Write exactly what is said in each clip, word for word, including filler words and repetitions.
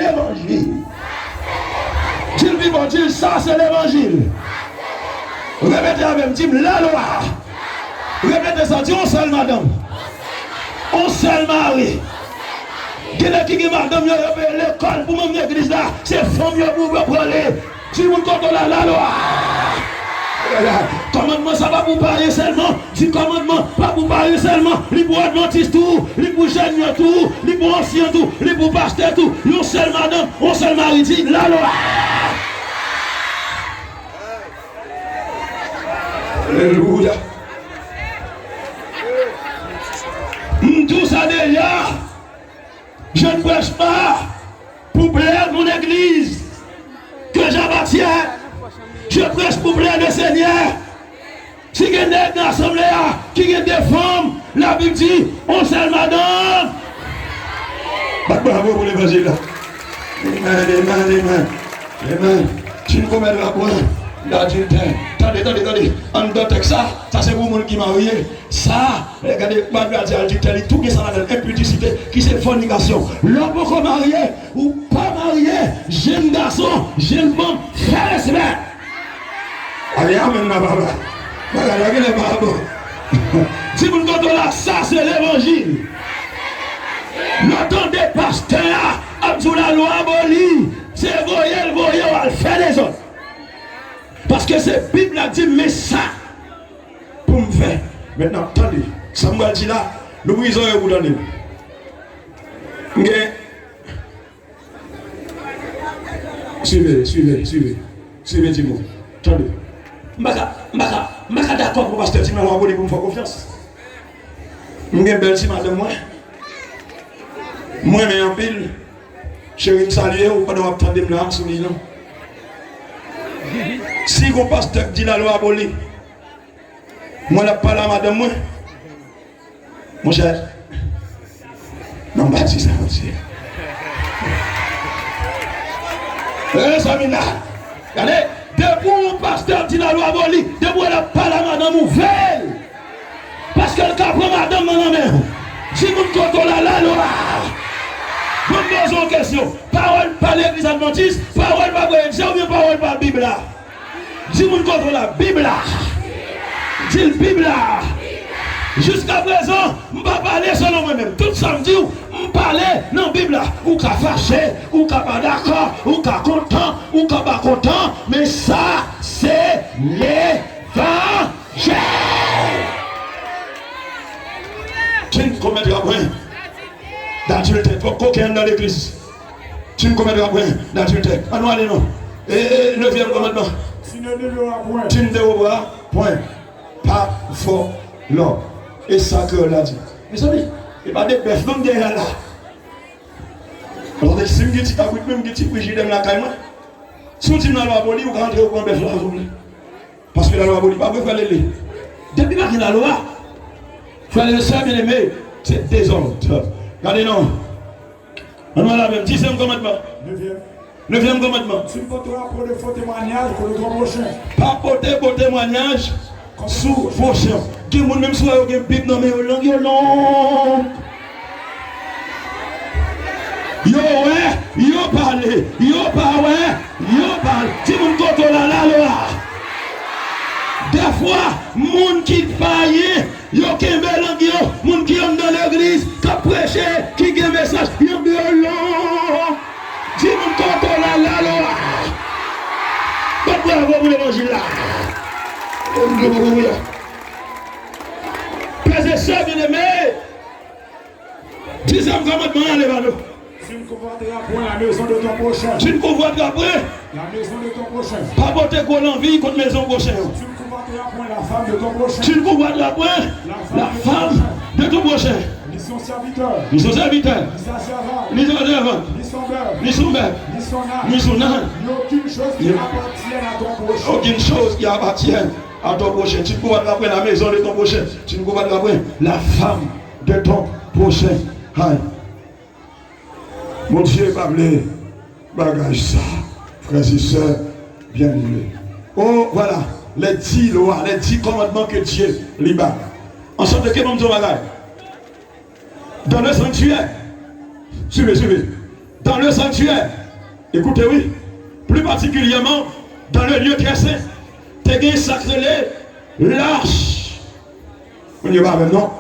levanjil. Di l pi fò, di l, sa se levanjil. Repete avè m, di m, lalwa. Repete sa, di yon sèl madanm. Yon sèl mari. Gen nèg ki gen madanm yo, yo peye lekòl pou manm legliz la. Se fanm yo pou yo pran li. Di moun kote w la, lalwa. Kòmandman sa pa pou paryen sèlman. Di kòmandman pa pou paryen sèlman. Li pou advantis tou. Li pou jèn yo tou. Li pou ansyen tou. Li pou pastè tou. Yon sèl madanm, yon sèl mari. Di lalwa. Alelouya. M di w sa deja. Je ne prêche pas pour plaire mon église que j'appartiens. Je prêche pour plaire le Seigneur. Si gen nèg nan asanble a ki gen de fanm, Labib di, yon sèl madanm. Bat bravo pou levanjil la. Amen, amen, amen. Amen. Tu ne commettras point d'adultère. Tande, tande, tande. Anndan tèks sa, sa se pou moun ki marye. Sa, eh, gade, Bib la di adiltè, li tou gen sa ladan l, enpidisite, ki se fònikasyon. Lè w poko marye, ou pa marye, jenn gason, jenn fanm, fè respè. Ale, amèn la, papa. Bagay la genlè pa bon. Di moun kote w la, sa se levanjil. Lè w tande pastè a ap di w lalwa aboli, se voye l voye w al fè dezòd. Paske se Bib la k di m, men sa pou m fè. Mentnan, tande, sa m pral di la, louvri zòrèy ou pou tande. M gen, swive, swive, swive, swive timoun. Tande. M pa ka, m pa ka, m pa ka dakò pou pastè di m lalwa aboli pou m fè w konfyans. M gen bèl ti madanm mwen. M renmen anpil. Cheri, m salye w pandan w ap tande m la, m sou liy lan. Si gon pastè k di lalwa aboli, mwen l ap pale a madanm mwen. Monchè, non, m pa di sa, monchè. Eh, zanmi la, gade, depi yon pastè di lalwa aboli, depi w wè l ap pale a madanm ou, veye l. Paske l ka pran madanm nan nan men w. Di moun kote w la, lalwa. Bon, m poze yon kesyon. Pawòl pa legliz advantis, pawòl pa premye oubyen pawòl pa Bib la. Di moun kote w la, Bib la. Di l, Bib la. Jiskaprezan, m pa pale selon mwen menm. Tout sa m di w, m pale nan Bib la. Ou ka fache, ou ka pa dakò, ou ka kontan, ou ka pa kontan, men sa se levanjil. Tu ne commettras point d'adultère. Fòk koken anndan legliz. Tu ne commettras point d'adultère. Ann nou ale non. E, e, nevyèm kòmandman. Tu ne devras point. Tu ne devras point. Pas voler. E sa kreyòl la di. Mezanmi, e pa de bèf non m gen la. Paske si m gen ti kabrit mwen, m gen ti frijidè m lakay mwen. Si w di m lalwa aboli, ou ka antre ou pran bèf la, souple. Paske lalwa aboli, pa vre, frè Lele? Depi pa gen lalwa, frè Lele, sè byeneme, se dezòd. Gade non. Ann nou al avè m. Dizyèm kòmandman. Nevyèm. Nevyèm kòmandman. Tu ne porteras point de faux témoignage contre ton prochain. Pa pote fo temwayaj sou pwochen w. Gen moun menm si w wè yo gen Bib nan men yo, lang yo long. Yo wè, yo pale, yo pa wè, yo pale. Di moun kote w la, lalwa. Dèfwa, moun ki payen, yo kenbe lang yo. Moun ki anndan legliz, k ap preche, ki gen mesaj, lang yo long. Di moun kote w la, lalwa. Bat bravo pou levanjil la. Alelouya. Frè e sè byeneme, dizyèm kòmandman an, ale ba nou. Tu ne convoiteras point la maison de ton prochain. Tu ne convoiteras point. La maison de ton prochain. Pa pote gwo lanvi kont mezon pwochen an. Tu ne convoiteras point la femme de ton prochain. Tu ne convoiteras point la femme de ton prochain. Ni son serviteur. Ni son serviteur. Ni sa servante. Ni sa servante. Ni son bœuf. Ni son bèf. Ni son âne. Ni son âne. Ni aucune chose qui appartienne à ton prochain. Aucune chose qui appartienne à ton prochain. Tu ne convoiteras point la maison de ton prochain. Tu ne convoiteras point la femme de ton prochain. Amen. Bondye pa vle bagay sa, frè e sè byeneme. Oh, voilà, les dix lois, les dix commandements que Dieu lui bat. Ansanm de ke ban m di yon bagay. Dans le sanctuaire, suivez, suivez. Dans le sanctuaire, écoutez, oui, plus particulièrement dans le lieu très saint, te gen sa k rele lach. Moun yo pa menm non.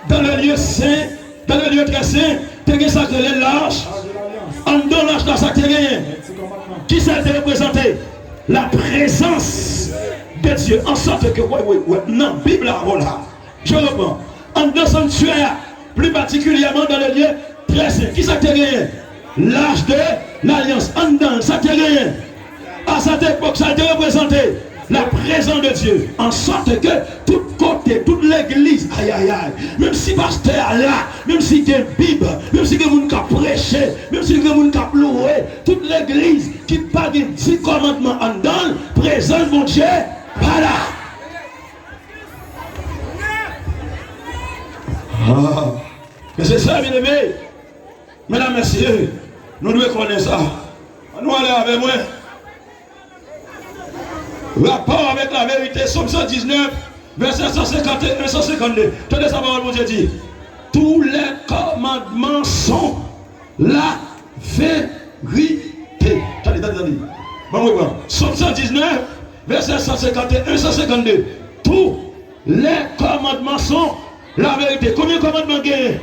Dans le lieu saint, dans le lieu très saint, te gen sa k rele lach. Anndan lach la, sa k te genyen? Ki sa l te reprezante? La présence de Dieu. En sorte que, wè, wè, wè, nan Bib la, voilà. Je reprends. Anndan sanktyè a, plus particulièrement dans le lieu très saint. Ki sa k te genyen? Lach de lalyans. Anndan l, sa k te genyen? A cette époque, sa te reprezante la présence de Dieu. En sorte que tout kote, tout legliz, ayayay, menm si pastè a la, menm si gen Bib, menm si gen moun k ap preche, menm si gen moun k ap louwe, tout legliz ki pa gen di kòmandman anndan l, prezans Bondye pa la. Ah. Mesye, sè, byeneme, medam, mesye, nou dwe konnen sa. Ann nou ale avè mwen. Rapò avèk laverite, Sòm san diznèf, vèsè san senkant e en, san senkant de. Tande sa pawòl Bondye di. Tous les commandements sont la vérité. Tande, tande, tande. Ban mwen pran. Sòm san diznèf, vèsè san senkant e en, san senkant de. Tous les commandements sont la vérité. Konbyen kòmandman genyen?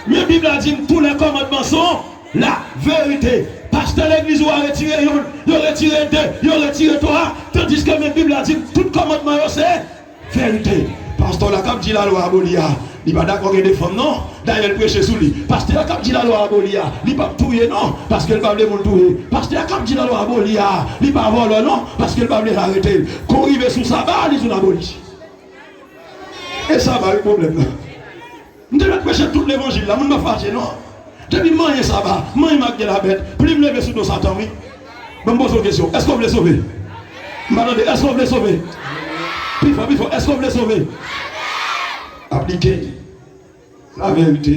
Men Bib la di m, tous les commandements sont la vérité. Pastè legliz ou a retire yonn, yo retire de, yo retire twa, tandiske men Bib la di m, tout kòmandman yo se verite. Pastè la k ap di lalwa aboli a, li pa dakò gen de fanm non. Dayè, l preche sou li. Pastè a k ap di lalwa aboli a, li p ap touye non, paske l pa vle moun touye. Pastè a k ap di lalwa aboli a, li pa vòlò non, paske l pa vle arete l. Kon rive sou saba, li di w l aboli. E saba wi pwoblèm nan. M te mèt preche tout levanjil la, moun pa fache non. Depi m manyen saba, m manyen m ak gèlabèt, plim leve sou do Satan wi. Ban m poze w kesyon, èske w vle sove? M pa tande, èske w vle sove? Pi fò, pi fò, èske w vle sove? Aplike laverite.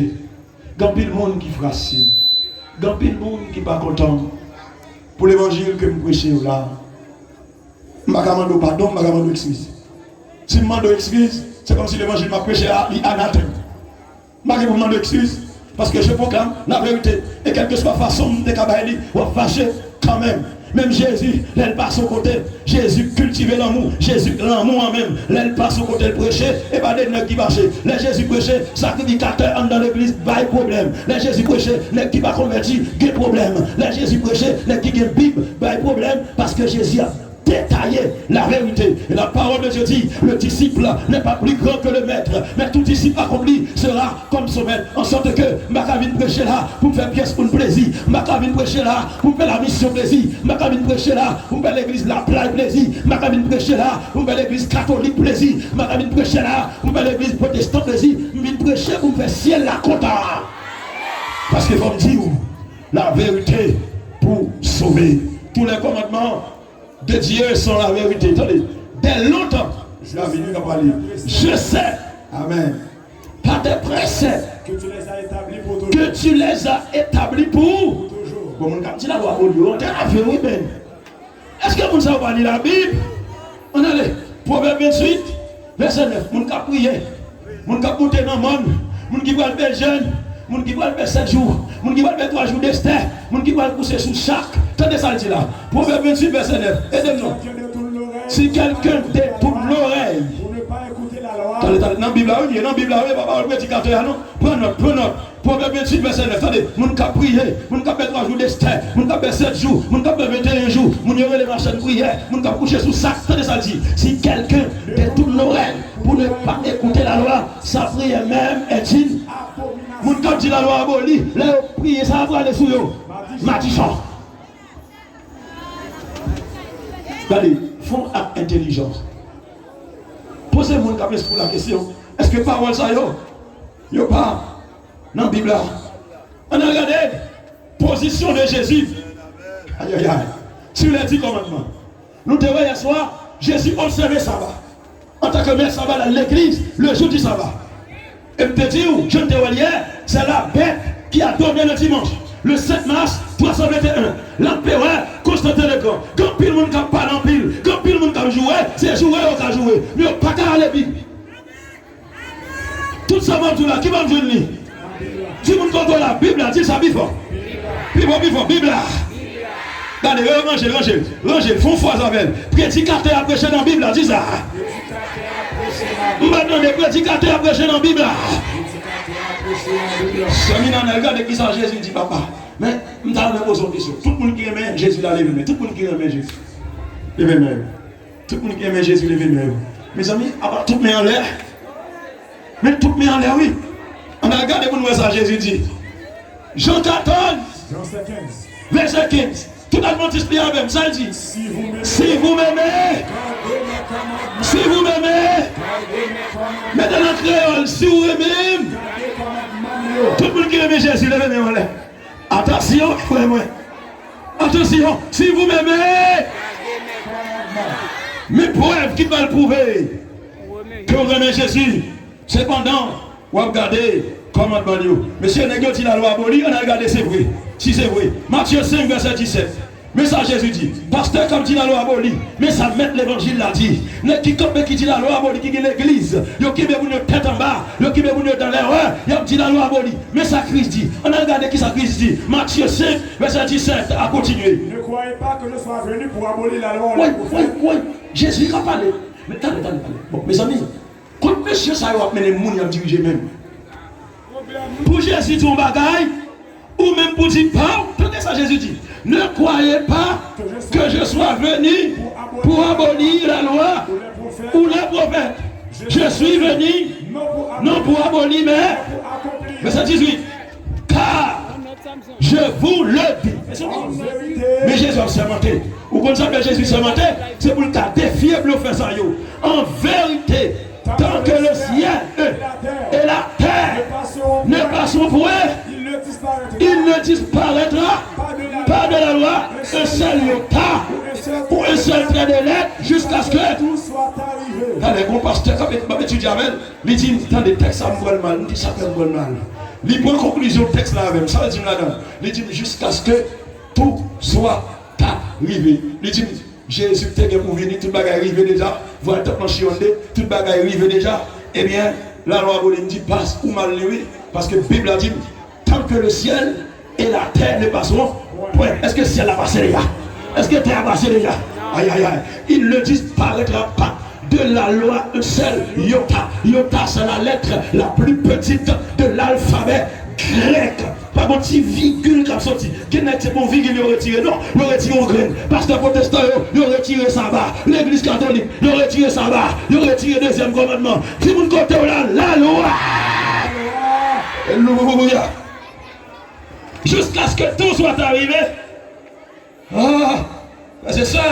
Gen anpil moun ki frastre. Gen anpil moun ki pa kontan pou levanjil ke m preche yo la. M pa ka mande w padon, m pa ka mande w eskiz. Si m mande w eskiz, se kòmsi levanjil m ap preche a, li anatèm. M pa gen pou m mande w eskiz, paske je proclame la vérité. E kèlkeswa fason m te ka bay li, w ap fache kanmenm. Menm Jezi, lè l pase yon kote, Jezi kiltive lanmou. Jezi, lanmou an menm, lè l pase yon kote, l preche, e pa de nèg ki fache. Lè Jezi preche, sakrifikatè anndan legliz bay pwoblèm. Lè Jezi preche, nèg ki pa konvèti gen pwoblèm. Lè Jezi preche, nèg ki gen Bib bay pwoblèm, paske Jezi ap detaye laverite. Et la parole de Dieu dit, le disciple n'est pas plus grand que le maître, mais tout disciple accompli sera comme son maître. En sorte que m pa ka vin preche la pou m fè pyès moun plezi. M pa ka vin preche la pou m fè lamisyon plezi. M pa ka vin preche la pou m fè legliz Laplay plezi. M pa ka vin preche la pou m fè legliz katolik plezi. M pa ka vin preche la pou m fè legliz pwotestan plezi. M vin preche pou m fè syèl la kontan. Paske fò m di w, laverite pou sove. Tous les commandements de Dieu sont la vérité. Tande, dès longtemps, je sais, amen, par tes préceptes, que tu les as établis pour toujours. Que tu les as établis pour toujours. Bon, moun k ap di lalwa bondye yo antrave wi, men. Èske moun sa yo pa li Labib? Ann ale. Pwovèb venntuit, vèsè nèf. Moun k ap priye, moun k ap moute nan mòn, moun ki pral fè jèn, moun ki pral fè sèt jou, moun ki pral fè twa jou destè, moun ki pral kouse sou chak. Tande sa l di la. Pwovèb venntuit, vèsè nèf. Ede m non. Si quelqu'un détourne l'oreille. Tande, tande. Nan Bib la, wi, li ye nan Bib la, wi, pa pawòl predikatè a, non. Pran nòt, pran nòt. Pwovèb venntuit, vèsè nèf, tande, moun k ap priye, moun k ap fè twa jou destè, moun k ap fè sèt jou, moun k ap fè venteyen jou, moun yo rele machann priyè, moun k ap kouche sou sak, tande sa l di, si quelqu'un détourne l'oreille pour ne pas écouter la loi, sa prière même est une. Moun k ap di lalwa aboli, lè yo priye, sa ap prale sou yo. Madichon. Gade, fè w ak entèlijans. Poze moun k ap enskri w la kesyon, èske pawòl sa yo, yo pa nan Bib la? Ann al gade pozisyon de Jezi. Ayayay. Sur les dix commandements. Nou te wè yèswa, Jezi obsève saba. Antanke mèt saba, l al legliz le jou di saba. E m te di w, jan n te wè l yè, c'est la bête qui a donné le dimanche, le sept mars trois cent vingt et un, l'empereur Constantin le Grand. Gen anpil moun k ap pale anpil, gen anpil moun k ap joure, se joure yo ka joure, men yo pa ka ale Bib. Tout sa m ap di w la, ki ban m jwenn li? Di moun kote w la, Bib la di sa pi fò. Pi fò, pi fò, Bib la. Gade, yo, ranje l, ranje l, ranje l, fè yon fraz avè l. Predikatè a preche nan Bib la, di sa. M pa tande, predikatè a preche nan Bib la. Zanmi Nanèl, gade ki sa Jezi di, papa. Men, m ta renmen poze yon kesyon. Tout moun ki renmen Jezi la, leve men. Tout moun ki renmen Jezi, leve men yo. Tout moun ki renmen Jezi, leve men yo. Mezanmi, apa tout men anlè? Men tout men anlè, wi. Ann al gade pou n wè sa Jezi di. Jan katòz, vèsè kenz. Tout Adventiste li avè m, sa l di? Si vous m'aimez, si vous m'aimez, gardez mes commandements. Si vous m'aimez, gardez mes commandements. Mete nan kreyòl, si w renmen m. Gade kòmandman m yo. Tout moun ki renmen Jezi, leve men w anlè. Atansyon, frè mwen. Atansyon, si vous m'aimez. Men prèv ki pral pwouve ke w renmen Jezi. Sepandan, w ap gade kòmandman l yo. Mesye, nèg yo di lalwa aboli, ann al gade se vre. Si se vre. Matye senk, vèsè disèt. Men sa Jezi di. Pastè k ap di lalwa aboli. Men sa mèt levanjil la di. Nèg ki kanpe ki di lalwa aboli, ki gen legliz, yo kenbe moun yo tèt anba, yo kenbe moun yo dan lèrè, y ap di lalwa aboli. Men sa Kris di. Ann al gade ki sa Kris di. Matye senk, vèsè disèt a kontinye. Ne croyez pas que je sois venu pour abolir la loi ou les prophètes. Woy, woy, woy. Jezi k ap pale. Men tande, tande, tande. Bon, mezanmi, kot mesye sa yo ap mennen moun y ap dirije menm? Pou Jezi di yon bagay, ou menm pou di pa w, tande sa Jezi di. Ne croyez pas que je sois venu pour abolir la loi ou les prophètes. Je suis venu non pour abolir, mais, vèsè dizuit. Car je vous le dis. Men Jezi ap sèmante. Ou konn sa fè Jezi sèmante? Se pou l ka defye blofè sa yo. En vérité, tant que le ciel et la terre ne passeront point, il ne disparaîtra pas de la loi un seul iota ou un seul trait de lettre jusqu'à ce que. Talè, gon pastè k ap etidye avè l, li di m, tande, tèks sa m pran l mal. M di, sa fè m pran l mal? Li pran konklizyon tèks la avè m. Sa l di m ladan l? Li di m, jusqu'à ce que tout soit arrivé. Li di m, Jezi te gen pou vini, tout bagay rive deja. Vwal tanp lan chiyonde, tout bagay rive deja. Ebyen, lalwa aboli. M di, pas, ou mal li wi. Paske Bib la di m, tant que le ciel et la terre ne passeront point. Èske syèl la pase deja? Èske tè a pase deja? Ay, ay, ay. Il ne disparaîtra pas de la loi un seul iota. Iota, c'est la lettre la plus petite de l'alphabet grec. Pa gon ti vigil k ap soti. Gen nèg se bon vigil yo retire, non, yo retire yon grenn. Pastè pwotestan yo, yo retire saba. Legliz katolik, yo retire saba. Yo retire dezyèm kòmandman. Timoun, kote w la, lalwa. Alelouya. Jusqu'à ce que tout soit arrivé. Ah, frè e sè,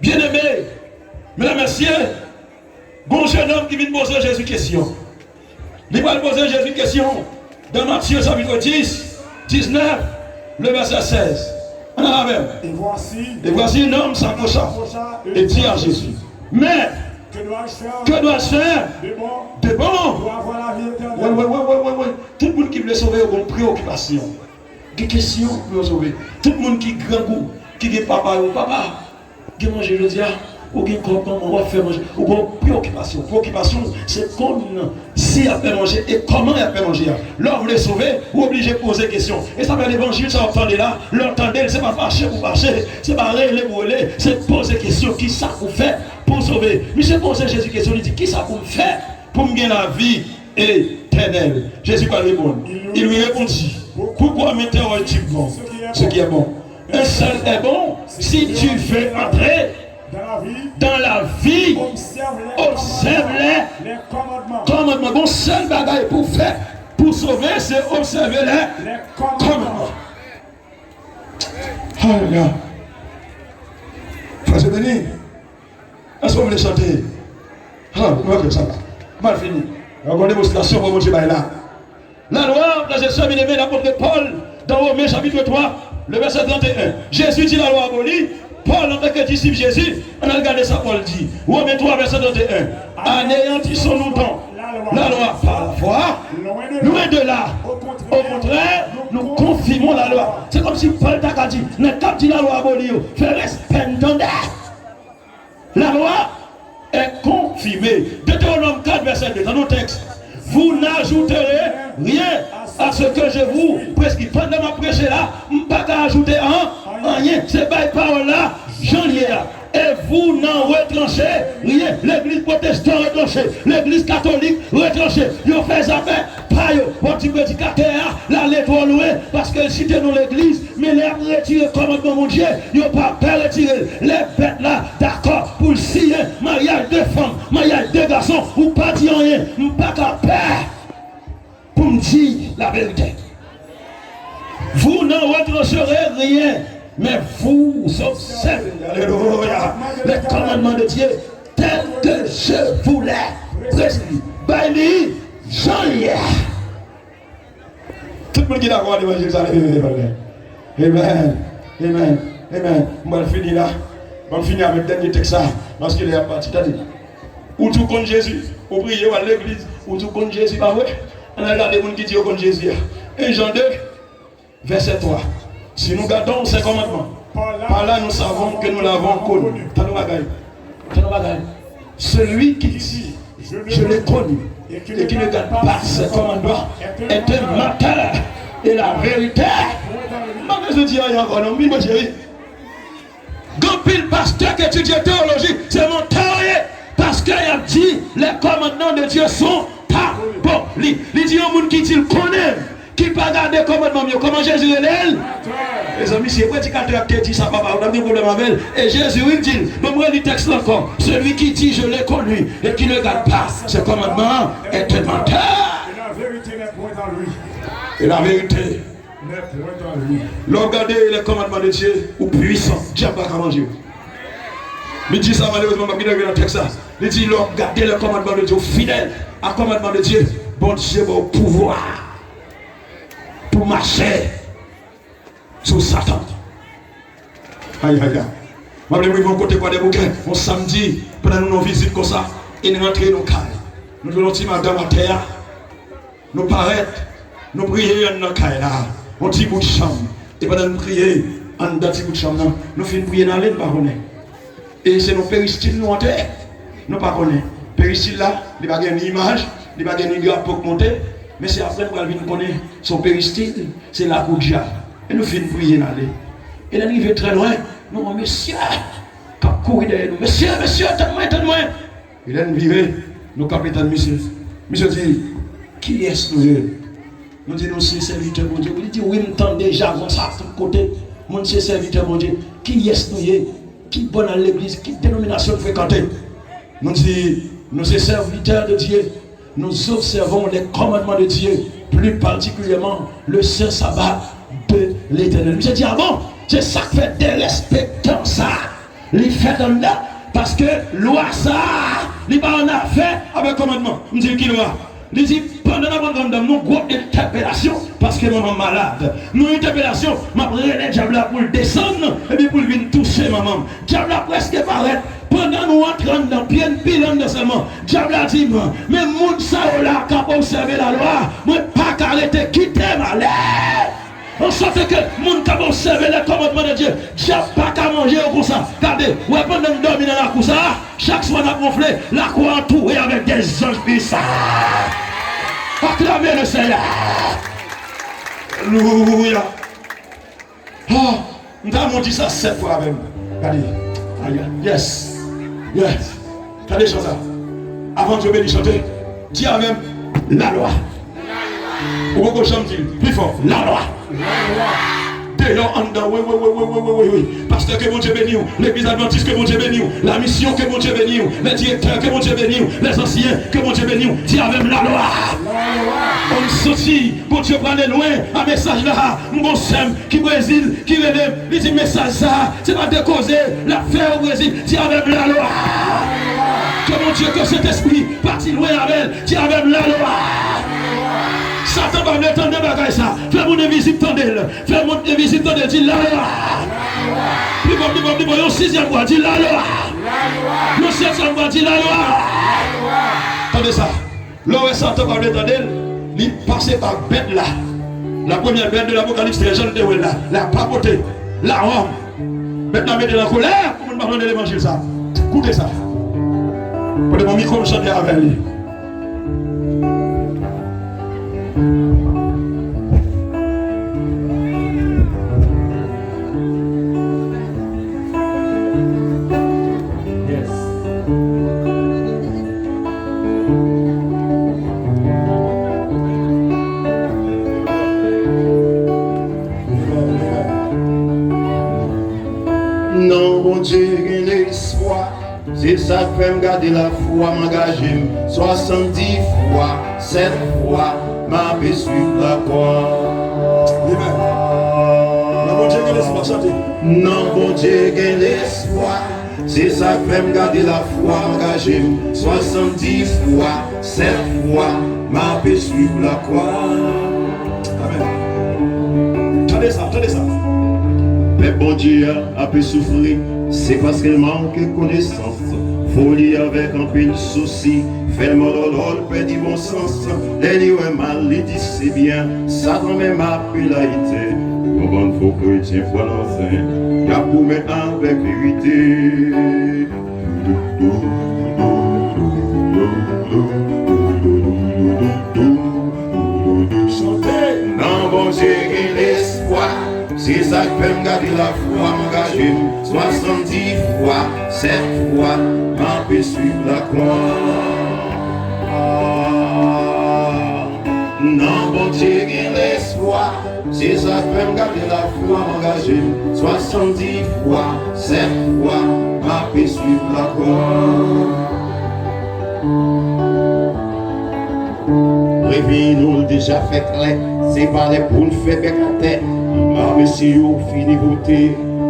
byeneme, medam, mesye, gon jennonm ki vin poze Jezi kesyon. Li pral poze Jezi kesyon dans Matthieu chapitre dix, dix-neuf, le verset seize. Ann al avè m. Et voici, et voici un homme s'approcha et dit à Jésus, Maître, que dois-je faire de bon pour avoir la vie éternelle? Wè, wè, wè, wè, wè, wè. Tout moun ki vle sove yo gon preyokipasyon. Gen kesyon pou yo sove. Tout moun ki grangou, ki gen papa yo, papa, gen manje jodi a, ou gen kòb manman, w ap fè manje. Ou gon preyokipasyon. Preyokipasyon, se konn si y ap fè manje e kòman y ap fè manje a. Lè w vle sove, ou oblije poze kesyon. E sa fè levanjil sa w ap tande la, lè w tande l, se pa fache pou fache, se pa rele pou rele, se poze kesyon, kisa pou fè pou sove. Misye poze Jezi kesyon, li di, kisa pou m fè pou m gen lavi etènèl? Jezi pral reponn. Il lui répondit, pourquoi m'interroges-tu de bon? Ce qui est bon. Un seul est bon. Si tu veux entrer dans la vie, observe les commandements. Gon sèl bagay pou fè, pou sove, se obsève lè kòmandman. Alelouya. Frè Seveni, èske w vle chante? Ah, nou pa fè sa la. M al fini. Yon bon demonstrasyon pou Bondye bay la. Lalwa, frè e sè byeneme, lapòt Pòl, dans Romains chapitre trois, le verset trente et un. Jezi di lalwa aboli. Pòl, antanke disip Jezi, ann al gade sa Pòl di. Romains trois, verset trente et un. Anéantissons-nous donc la loi par la foi? Loin de là. Au contraire, nous confirmons la loi. Se kòmsi Pòl ta ka di, nèg k ap di lalwa aboli yo, fè respè n tande. La loi est confirmée. Deutéronome quatre, verset deux, dans nos textes. Vous n'ajouterez rien à ce que je vous prescris. Pandan m ap preche la, m pa ka ajoute an, anyen. Se bay pawòl la, jan l ye a. Et vous n'en retranchez rien. Legliz pwotestan retranche. Legliz katolik retranche. Yo fè zafè pa yo. W ap di predikatè a, l ale twò lwen, paske l site non legliz. Men lè y ap retire kòmandman Bondye, yo pa pè retire l. Lè bèt la dakò pou l siyen maryaj de fanm, maryaj de gason, ou pa di anyen. M pa ka pè pou m di laverite. Vous n'en retranchez rien, mais vous observez, alléluia, les commandements de Dieu tels que je vous les prescris. Bay li jan l ye. Tout moun ki dakò ak levanjil sa, leve men yo. Amen. Amen. Amen. M pral fini la. Ban m fini avèk dènye tèks sa, paske lè a ap pati. Tande. Ou di w konn Jezi, ou priye, w al legliz, ou di w konn Jezi, pa vre? Ann al gade moun ki di yo konn Jezi a. En Jan de, vèsè twa. Si nous gardons ses commandements, par là nous savons que nous l'avons connu. Tande yon bagay. Tande yon bagay. Celui qui dit, je l'ai connu, et qui ne garde pas ses commandements est un menteur, et la vérité. M pa bezwen di anyen ankò non, m vin bò cheri. Gen anpil pastè k etidye teyoloji, se mantè yo ye. Paske y ap di, les commandements de Dieu sont abolis. Li di yon moun ki di l konnen m, ki pa gade kòmandman m yo, kòman Jezi rele l? Mezanmi, si e predikatè a te di sa, papa, ou t ap gen pwoblèm avè l. E Jezi, wi, l di l. Ban m reli tèks la ankò. Celui qui dit, je l'ai connu, et qui ne garde pas ses commandements est un menteur. Et la vérité n'est point en lui. Et la vérité. Lè w ap gade les commandements de Dieu, ou pwisan, dyab pa ka manje w. Li di sa, malerezman, m ap kite rive nan tèks sa. Li di, lè w ap gade les commandements de Dieu, ou fidèl a commandement de Dieu, Bondye ba w pouvwa pou mache sou Satan. Ay, ay, ay. M ap rive yon kote Kwadèboukè, yon samdi, pandan nou nan vizit konsa, e n rantre nan kay. Nou jwenn yon ti madanm atè a. Nou parèt, nou priye anndan kay la, yon ti bout chanm. E pandan nou priye anndan ti bout chanm nan, nou fin priye n ale, nou pa konnen. E se nan peristil nou antre, nou pa konnen. Peristil la, li pa gen ni imaj, li pa gen ni drapo k monte, men se apre nou pral vin konnen se yon peristil, se lakou dyab. E nou fin priye n ale. E lè n rive trè lwen, nou wè mesye k ap kouri dèyè nou. Mesye, mesye, tann mwen, tann mwen! E lè n vire, nou kanpe tann misye. Misye di, kiyès nou ye? Nou di, nou se sèvitè Bondye. Li di, wi, m tande jagon sa tout kote. Moun se sèvitè Bondye. Kiyès nou ye? Ki bò n al legliz? Ki denominasyon n frekante? Nou di, nous sommes serviteurs de Dieu. Nous observons les commandements de Dieu, plus particulièrement le saint sabbat de l'Éternel. Misye di, a bon, se sa k fè derespektan sa a li fèt anndan, paske lwa sa a, li pa an afè avèk kòmandman. M di l, ki lwa? Li di, pandan n ap rantre anndan, nou gwo entèpelasyon, paske manman m malad. Nou entèpelasyon, m ap rele dyab la pou l desann, epi pou l vin touche manman m. Dyab la prèske parèt. Pandan nou antre anndan, pye n pile anndan sèlman, dyab la di m, men moun sa yo la k ap obsève lalwa, mwen pa ka rete, kite m ale. An sòt ke moun k ap obsève les commandements de Dieu, dyab pa ka manje yo konsa. Gade, w wè pandan n dòmi nan lakou sa a, chak swa n ap wonfle, lakou a antoure avèk de zanj pwisan. Aklame le Seigneur. Alelouya. Oh, m ta renmen w di sa sèt fwa avè m. Gade. Aya. Yes. Yes. Tande chan sa. Avan Dye beni chante, di avè m, lalwa. Ou poko janm di l pi fò, lalwa. Deyò, anndan, wi, wi, wi. Pastè, ke Bondye beni w. Legliz Advantis, ke Bondye beni w. Lamisyon, ke Bondye beni w. Lè direktè, ke Bondye beni w. Lèzansyen, ke Bondye beni w. Di avè m, lalwa. Lalwa. Ou santi Bondye prale lwen a mesaj la. M gon sè m ki Brezil, ki rele m, li di mesaj sa a, se pa de koze l ap fè o Brezil, di avè m lalwa. Ke Bondye, ke Sentespri pati lwen avè l, di avè m lalwa. Satan pa vle tande bagay sa. Fè moun envizib tande l, fè moun envizib tande l, di lalwa. Pli fò, pli fò, pli fò, yon sizyèm fwa, di lalwa. Yon setyèm fwa, di lalwa. Tande sa. Lè w wè Satan pa vle tande l, li pase pa bèt la. La premyè bèt de Lapokalips, trèz, jan l te wè l la, la papòte, la wòm. Bèt la mete l an kolè pou moun pa tande levanjil sa. Koute sa. Pote mwen mikwo m chante avè li. Non, Bondye gen lespwa. Se sa k fè m gade lafwa, m angaje m. Swasanndis fwa, sèt fwa, m ape swiv lakwa. Amen. Non, Bondye gen lespwa, chante. Non, Bondye gen lespwa. Se sa k fè m gade lafwa, m angaje m. Swasanndis fwa, sèt fwa, m ape swiv lakwa. Amen. Tande sa, tande sa. Pèp Bondye a ape soufri, se paske l manke konesans. Foli avèk anpil sousi fè l mòlòlò, l pèdi bon sans. Lè li wè mal, li di se byen. Satan menm ape layite. Yon bann fo kretyen pran nan zen, y ap goumen avèk verite. Chante! Nan Bondye gen lespwa. Se sa k fè m gade lafwa, m angaje m. Swasanndis fwa, sèt fwa, m ape swiv lakwa. Nan Bondye gen lespwa. Se sa k fè m gade lafwa, m angaje m. Swasanndis fwa, sèt fwa, m ape swiv lakwa. Revèy nou, l deja fè klè. Se pa lè pou n fè bèk atè. Mafya yo fini vote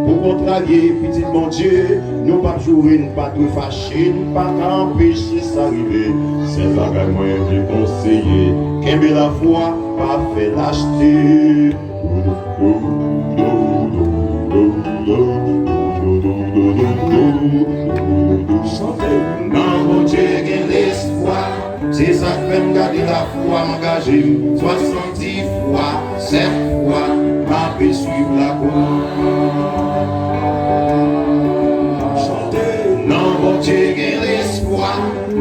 pou kontrarye pitit Bondye. Nou p ap joure, n pa dwe fache, n pa ka anpeche sa rive. Sèl bagay mwen vle konseye, kenbe lafwa, pa fè l achte. Chante. Nan Bondye gen lespwa. Se sa k fè m gade lafwa, m angaje m. Swasanndis fwa, sèt fwa, m ape swiv lakwa. Chante. Nan Bondye gen lespwa.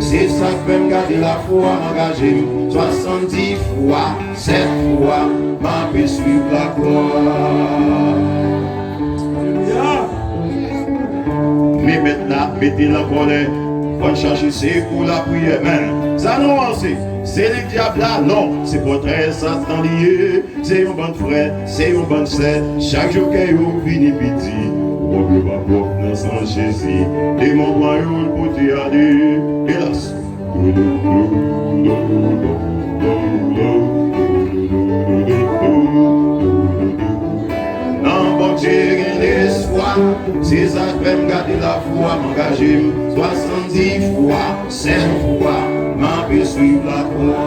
Se sa k fè m gade lafwa, m angaje m. Swasanndis fwa, sèt fwa, m ape swiv lakwa. Alelouya. Men mèt la mete l an kòlè. Fò n chache sekou lapriyè. Men sa nou panse, se li dyab la? Non, se kontrè Satan li ye. Se yon bann frè, se yon bann sè, chak jou kè yo vini piti. Wòb yo pa pwòp nan san Jezi. Demon pran yo, l pote ale. Elas. Nan Bondye gen lespwa. Se sa k fè m gade lafwa, m angaje m. Swasanndis fwa, sèt fwa, m ape swiv lakwa.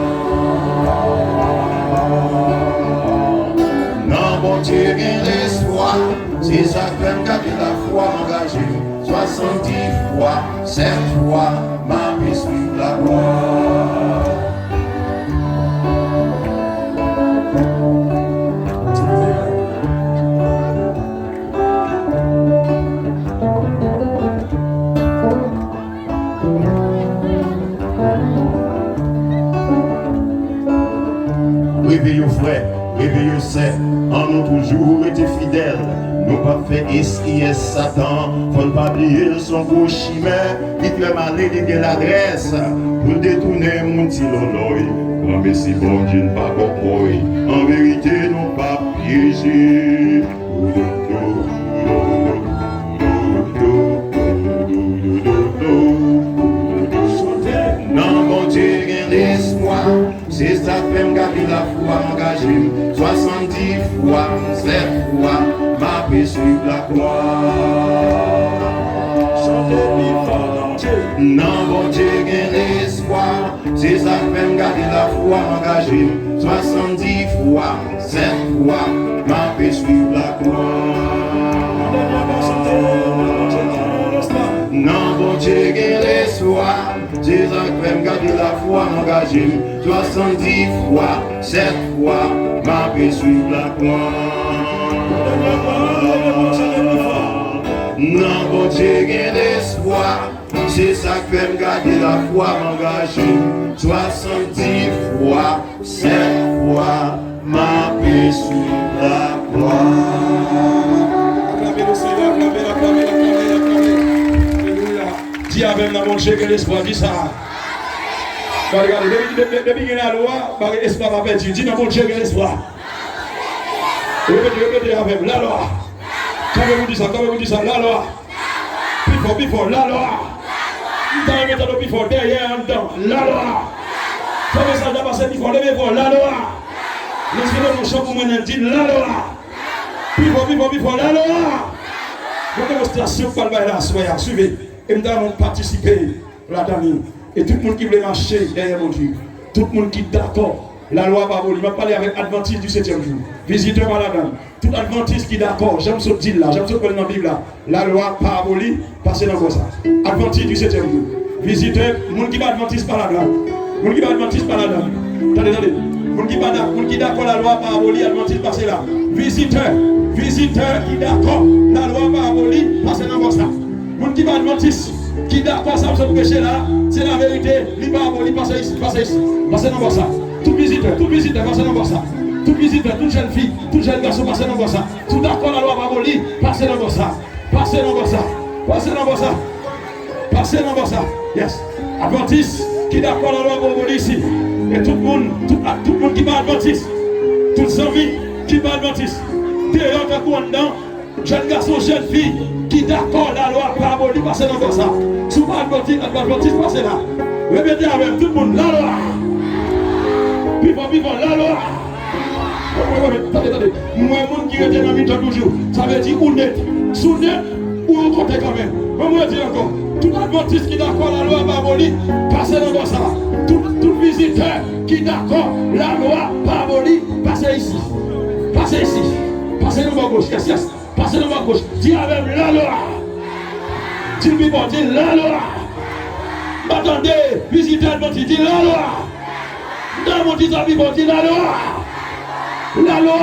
Nan Bondye gen lespwa. Se sa k fè m gade lafwa, m angaje m. Swasanndis fwa, sèt fwa, m ape swiv lakwa. Reveye frè, reveye sè, ann nou toujou rete fidèl. Nou p ap fè S I S Satan, fò n pa bliye l s on gwo chimè. Li trè malen, li gen ladrès pou l detounen moun ti lòlòy. Granmesi Bondye n pa bòkòy, an verite nou p ap pyeje. Nan Bondye gen lespwa. Se sa k fè m gade lafwa, m angaje m. Swasanndis fwa, sèt fwa, m ape swiv lakwa. Chante pi fò, Bondye. Nan Bondye gen lespwa. Se sa k fè m gade lafwa, m angaje m. Swasanndis fwa, sèt fwa, m ape swiv lakwa. Nan Bondye gen lespwa. Se sa k fè m gade lafwa, m angaje m. Swasanndis fwa, sèt fwa, m ape swiv lakwa. Nan Bondye gen lespwa. Se sa k fè m gade lafwa, m angaje m. Swasanndis fwa, sèt fwa, m ape swiv lakwa. Aklame le Senyè, aklame l, aklame l, aklame l, aklame l. Alelouya. Di avè m, nan Bondye gen lespwa, di sa. Gade, gade, depi, depi, depi gen lalwa, bagay espwa pa pèdi. Di, nan Bondye gen lespwa. Repete, repete avè m, lalwa. Kanpe pou di sa, kanpe pou di sa, lalwa. Fò pi fò, lalwa. M ta renmen tande w pi fò, dèyè, anndan, lalwa. Fò mesaj la pase pi fò, leve vwa w, lalwa. Lèspri de mwen chan pou mwen nan di lalwa. Pi fò, pi fò, pi fò, lalwa. Yon demonstrasyon k pral bay la aswè a, swive. E m ta renmen w patisipe ladan li. E tout moun ki vle mache dèyè Bondye, tout moun ki dakò lalwa pa aboli, m ap pale avèk Advantis di setyèm jou. Vizitè pa ladan. Tout Advantis ki dakò, jan m sot di l la, jan m sot wè l nan Bib la, lalwa pa aboli, pase nan bò sa. Advantis di setyèm jou. Vizitè, moun ki pa Advantis pa ladan. Moun ki pa Advantis pa ladan. Tande, tande. Moun ki pa dak-, moun ki dakò lalwa pa aboli, Advantis pase la. Vizitè, vizitè ki dakò lalwa pa aboli, pase nan bò sa. Moun ki pa Advantis, ki dakò sa m sot preche la, se laverite, li pa aboli, pase isit, pase isit, pase nan bò sa. Tout vizitè, tout vizitè, pase nan bò sa. Tout vizitè, tout jèn fi, tout jèn gason, pase nan bò sa. Si w dakò lalwa pa aboli, pase nan bò sa. Pase nan bò sa. Pase nan bò sa. Pase nan bò sa. Yes. Advantis ki dakò lalwa pa aboli isi. E tout moun, tout, ak tout moun ki pa Advantis. Tout zanmi ki pa Advantis. Deyò tankou anndan. Jèn gason, jèn fi ki dakò lalwa pa aboli, pase nan bò sa. Si w pa Advantis, Advantis, pase la. Repete avè m, tout moun, lalwa. Pi fò, pi fò, lalwa. Tande, tande. M wè moun ki rete nan mitan toujou. Sa vle di ou net. Si w net, ou yon kote kanmenm. Ban m redi ankò. Tout Advantis ki dakò lalwa pa aboli, pase nan bò sa. Tout, tout vizitè ki dakò lalwa pa aboli, pase isi. Pase isi. Pase nan bò goch. Yes, yes. Pase nan bò goch. Di avè m, lalwa. Di l pi fò, di lalwa. M pa tande. Vizitè Advantis, di lalwa. M ta renmen w di sa pi fò, di lalwa. Lalwa.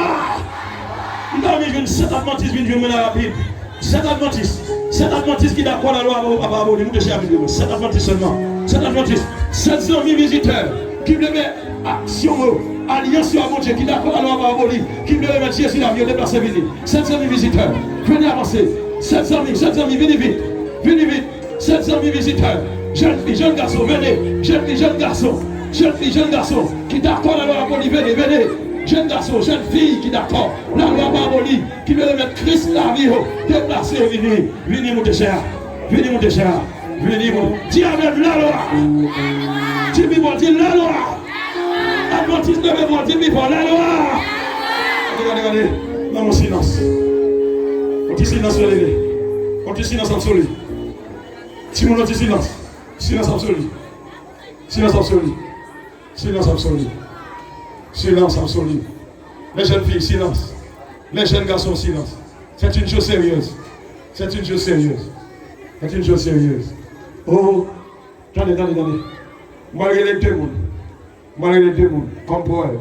M ta renmen jwenn sèt Advantis vin jwenn mwen la rapid. Sèt Advantis. Sèt Advantis ki dakò lalwa pa, pa, pa aboli. Moute chè a vin jwenn mwen. Sèt Advantis sèlman. Sèt Advantis. Sèt zanmi vizitè ki vle wè aksyon yo, alyans yo a Bondye, ki dakò lalwa pa aboli, ki vle remèt Jezi lavi yo, deplase vini. Sèt zanmi vizitè, vini avanse. Sèt zanmi, sèt zanmi, vini vit. Vini vit. Sèt zanmi vizitè, jèn fi, jèn gason, vini. Jèn fi, jèn gason, jèn fi, jèn gason ki dakò lalwa pa aboli, vini, vini. Jèn gason, jèn fi ki dakò lalwa pa aboli, ki vle remèt Kris lavi yo, deplase, vini. Vini, moute chè a. Vini, moute chè a. Vini, moute. Di avè m, lalwa. Di pi fò, di lalwa. Advantis, leve vwa w, di pi fò, lalwa. Gade, gade, gade. Nan yon silans. Yon ti silans, leve. Yon ti silans absoli. Timoun, yon ti silans. Silans absoli. Silans absoli. Silans absoli. Silans absoli. Les jeunes filles, silence. Les jeunes garçons, silence. C'est une chose sérieuse. C'est une chose sérieuse. C'est une chose sérieuse. Oh, tande, tande, tande. Mwen rele de moun. Mwen rele de moun. Kòm prèv.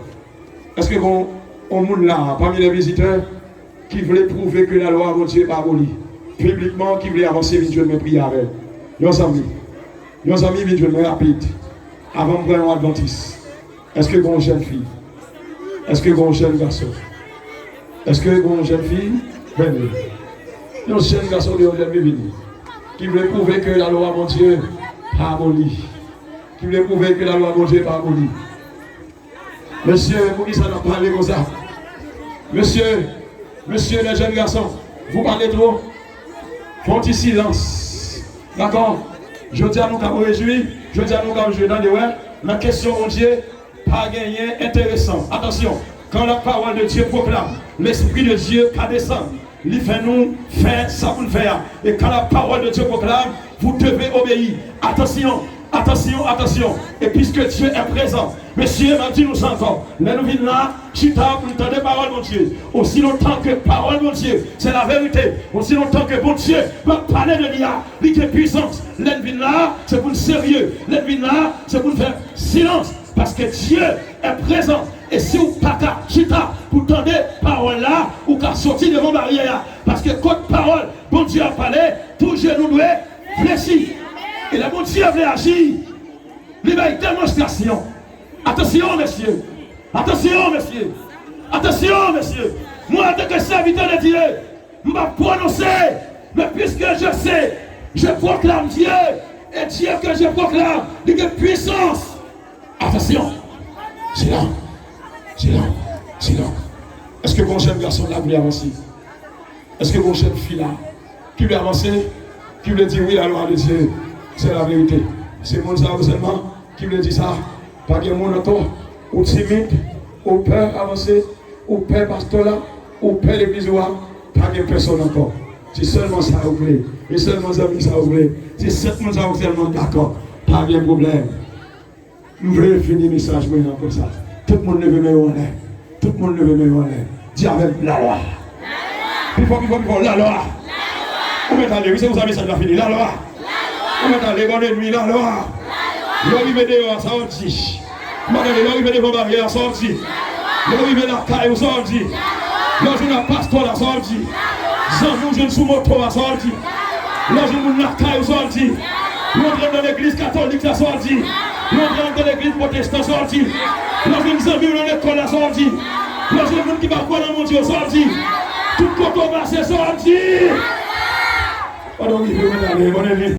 Èske gon yon moun la, pami lè vizitè, ki vle pwouve ke lalwa Bondye pa aboli? Piblikman, ki vle avanse vin jwenn mwen priye avè l? Yon zanmi. Yon zanmi vin jwenn mwen rapid. Avan m pran yon advantis. Èske gon jèn fi? Èske gon jèn gason? Èske gon jèn fi? Vini. Yon jèn gason oubyen yon jèn fi vini. Ki vle pwouve ke lalwa Bondye pa aboli. Ki vle pwouve ke lalwa Bondye pa aboli. Mesye, poukisa n ap pale konsa? Mesye, mesye, les jeunes garçons, vous parlez trop. Fè yon ti silans. Dakò? Jodi a nou ka rejwi, jodi a nou ka jwi, tande, wè, nan kesyon Bondye, pa genyen enteresan. Atansyon, quand la parole de Dieu proclame, l'Esprit de Dieu ka desann. Li fè nou fè sa pou n fè a. Et quand la parole de Dieu proclame, vous devez obéir. Atansyon, atansyon, atansyon. Et puisque Dieu est présent, mesye, m ap di nou sa ankò. Lè nou vin la, chita pou n tande pawòl Bondye. Osi lontan ke pawòl Bondye, se laverite. Osi lontan ke Bondye p ap pale de li a, li gen pwisans. Lè n vin la, se pou n serye. Lè n vin la, se pou n fè silans. Paske Dye est présent. E si w pa ka chita pou tande pawòl la, ou ka soti devan baryè a. Paske kot pawòl Bondye ap pale, tout jenou dwe flechi. E lè Bondye vle aji, li bay demonstrasyon. Atansyon, mesye! Atansyon, mesye! Atansyon, mesye! Mwen, antanke sèvitè de Dye, m ap pwononse, mais puisque je sais, je proclame Dieu, et Dieu que je proclame, li gen pwisans. Atansyon! Silans! Silans! Silans! Èske gon jèn gason la vle avanse? Èske gon jèn fi la ki vle avanse? Ki vle di wi, lalwa de Dye, se laverite. Se moun sa yo sèlman ki vle di sa. Pa gen moun ankò. Ou timid, ou pè avanse, ou pè pastè la, ou pè legliz ou a, pa gen pèsonn ankò. Se sèlman sa yo vle. Se sèlman zanmi sa yo vle. Se sèt moun sa yo sèlman dakò. Pa gen pwoblèm. M vle fini mesaj mwen an konsa. Tout moun leve men yo anlè. Tout moun leve men yo anlè. Di avè m, lalwa. Pi fò, pi fò, pi fò, lalwa. Ou mèt ale, wi, se konsa mesaj la fini. Lalwa. Ou mèt ale, bòn nwi, lalwa. Lè w rive deyò a, sa w ap di? M pa tande, lè w rive devan baryè a, sa w ap di? Lè w rive lakay ou, sa w ap di? Lè w jwenn ak pastè la, sa w ap di? Zanmi w jwenn sou moto a, sa w ap di? Lè w jwenn moun lakay ou, sa w ap di? Lè w antre nan legliz katolik la, sa w ap di? Lè w antre nan legliz pwotestan, sa w ap di? Lè w jwenn zanmi w nan lekòl la, sa w ap di? Lè w jwenn moun ki pa kwè nan Bondye, sa w ap di? Tout kote w pase, sa w ap di? Pandan w rive, mwen ale, bòn nwi.